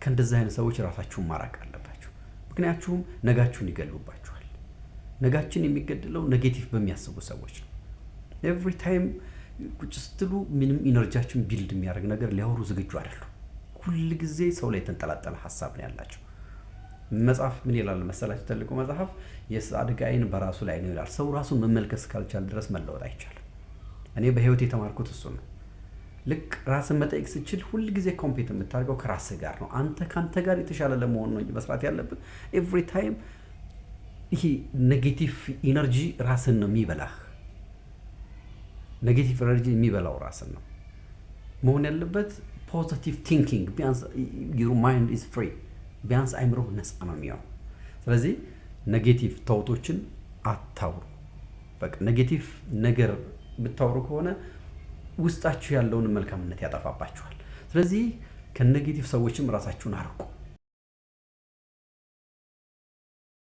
ከእንደዚህ አይነት ሰዎች ራሳችሁን ማራቅ አለባችሁ። ምክንያቱም ነጋችሁን ይገሉባችኋል። ነጋችን የሚገድለው negative በሚያስቡ ሰዎች ነው። Every time ቁጭ ስትሉ ምንም energy ያችሁን build የሚያደርግ ነገር ሊያወሩ ዝግጁ አይደሉም። ሁል ጊዜ ሰው ላይ የተንጠላጠለ ሀሳብ ነው ያላቸው። መጽሐፍ ምን ይላል መሰላችሁ? ትልቁ መጽሐፍ የጻድቅ ዓይን በራሱ ላይ ነው ይላል። ሰው ራሱን መመልከት እስካልቻለ ድረስ መለወጥ አይቻልም። እኔ በህይወት የተማርኩት እሱ ነው። ልክ ራስን መጠየቅ ስችል ሁል ጊዜ compete የምታደርገው ከራስህ ጋር ነው። አንተ ከአንተ ጋር የተሻለ ለመሆን ነው እንጂ መስራት ያለብን every time ይሄ negative energy ራስን ነው የሚበላህ። Negative energy የሚበላው ራስን ነው። መሆን ያለበት positive thinking፣ ቢያንስ your mind is free፣ ቢያንስ አይምሮ ነፃ ነው የሚሆነው። ስለዚህ negative thought ኦችን አታውሩ። በቃ negative ነገር ብታወሩ ከሆነ ውስጣችሁ ያለውን መልካምነት ያጠፋባችኋል። ስለዚህ ከ negative ሰዎችም ራሳችሁን አርቁ።